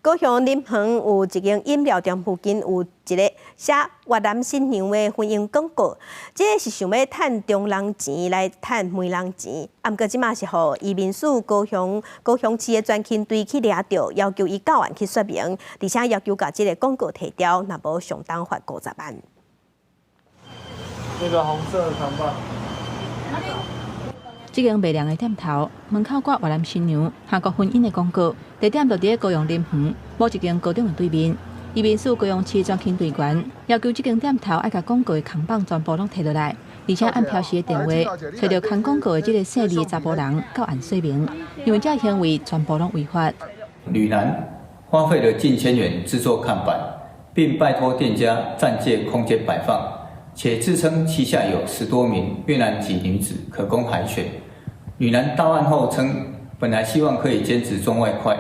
高雄林園有一間飲料店附近有一个寫越南新娘的婚姻廣告，這个是想欲趁中人錢來趁媒人錢，啊，毋過這馬是予移民署高雄高雄市的專勤隊去掠著，要求伊到案去說明，而且要求共這个廣告提掉，若無相當罰50萬。那個紅色的扛棒。這間賣涼的店頭門口掛越南新娘韓國婚姻的廣告，地點就佇高雄林園某一間高中的對面。移民署高雄市專勤隊員要求這間店頭愛共廣告的扛棒全部攏提落來，而且按標示的電話揣著扛廣告的這个姓李的查埔人到案說明，因為這行為全部攏違法。呂男花費了近千元製作看板，並拜託店家暫借空間擺放，且自稱旗下有10多名越南籍女子可供海選。呂男到案後稱，本來希望可以兼職賺外快，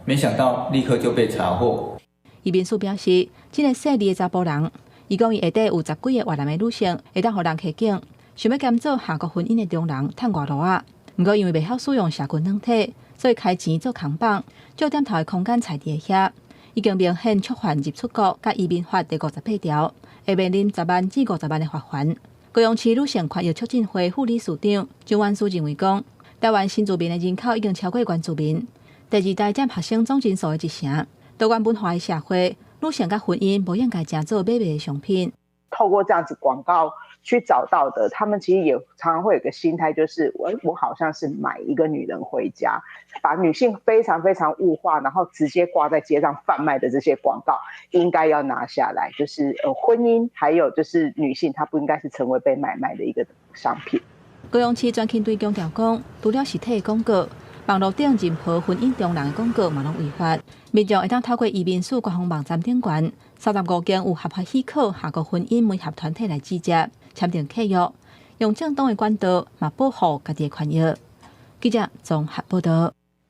沒想到立刻就被查獲。移民署表示，這个姓李的查埔人，伊講伊下底有十幾个越南的女性，會當予人提警，想欲兼做韓國婚姻的中人趁外路仔。毋過因為袂曉使用社群軟體，所以開錢做扛棒，借店頭的空間徛佇遐，已經明顯觸犯入出國佮移民法第58條，會面臨10萬至50萬的罰鍰。高雄市女性權益促進會副理事長張婉書認為講，台灣新住民的人口已經超過原住民，第二代佔學生總人數的一成。多元文化的社會，女性佮婚姻無應該成做買賣的商品。透過這樣子廣告去找到的，他們其實也常常會有個心態，就是我好像是買一個女人回家，把女性非常非常物化，然後直接掛在街上販賣的這些廣告，應該要拿下來。就是婚姻還有就是女性，她不應該是成為被買賣的一個商品。高雄市專勤隊強調講，除了實體的廣告，網路頂任何婚姻中人的廣告嘛攏違法。民眾會當透過移民署官方網站頂懸，35間有合法許可韓國婚姻媒合團體來指接簽訂契約，用正當的管道嘛保護家己的權益。記者綜合報道。